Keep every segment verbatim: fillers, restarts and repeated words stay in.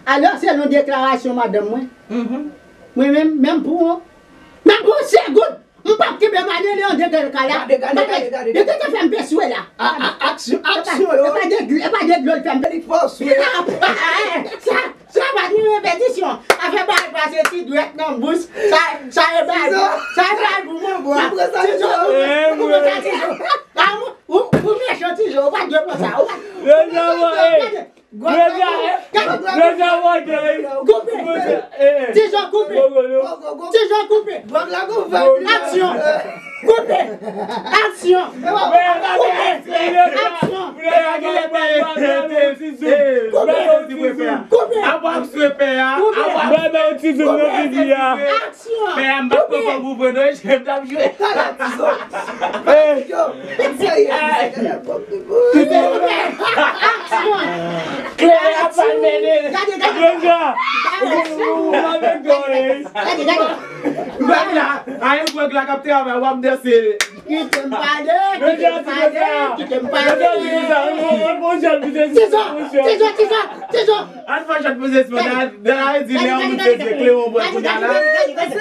Alò, selon deklarasyon madanm mwen, mwen menm, menm pou yon, menm pou yon segonn, m p ap kenbe Madelin anndan kay la. Gade, gade, gade, gade. Yo te fè m pye swe la. A, a, aksyon, aksyon, yo. E pa de dlo, e pa de dlo l fè m pye. Li fò swe. Sa, sa pa ni repetisyon. Afè bagay pase ti dwèt nan bouch. Sa, sa e bagay, sa e bagay pou mwen, bwa. Tizo, ou pran sa, Tizo. Ou, ou mechan, Tizo, ou pa dwe pran sa. Ou pa. Yo, yo, yo, ey. Gade, gade, gade, gade. Koupe. Tizo, koupe. Tizo, koupe. Aksyon. Koupe. Aksyon. Koupe. Aksyon. Koupe. Koupe. Koupe. Aksyon. Pè a, m pa t konprann pou vre non, jem t ap jwe. Yo, serye. Koupe. Aksyon. Klè a pa mennen. Gade, gade. Gade, gade. Gade, gade. Gade la, a yon gwèg la k ap travay, w ap danse. Kite m pale, kite m pale, kite m pale. Tizo, Tizo, Tizo, Tizo. Al fè chat pou zespwa nan, nan la redi lè yon moun te di klewon bwè kounya la. Atis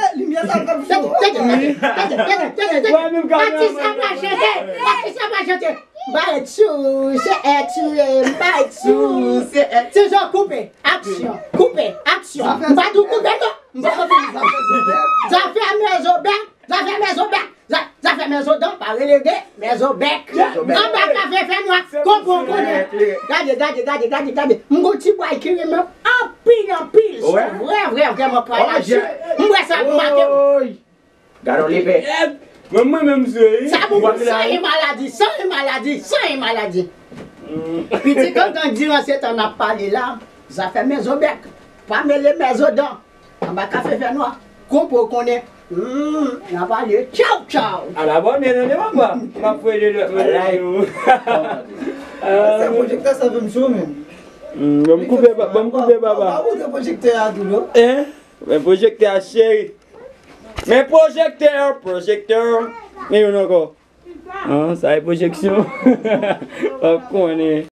la pa chante, atis la pa chante. M pa et sou, se et sou, m pa et sou, se et. Tizo, koupe, aksyon, koupe, aksyon. M pa di w koupe non. M pa fini sa. Zafè mèzobèk. Zafè mèzobèk, za-, zafè mèzodan, pa rele de mèzobèk. Anba kafe fènwa, konprann konnen. Gade, gade, gade, gade, gade. M gon ti bway ki renmen anpil, anpil. Se vrè, vrè, vrèman pral la. M bwè sa pou maten. Gade w lepè. Mwen, mwen menm sou, wi. Sa pou san e maladi, san e maladi, san e maladi. Pitit kankan diran se tan n ap pale la, zafè mèzobèk. Pa mele mèzodan. Anba kafe fènwa. Konprann konnen. Hmm, n a pale. Tchaw, tchaw. Al abòne nan de papa. M ap voye de lòt mwen. Like. Se pwojektè sa fè m cho menm. Hmm, ban m koupe, ba-, ban m koupe, papa. Pa wote pwojektè a tou non. Hein? Men pwojektè a cheri. Men pwojektè, pwojektè. Men youn ankò. An, sa e pwojeksyon. W ap konnen.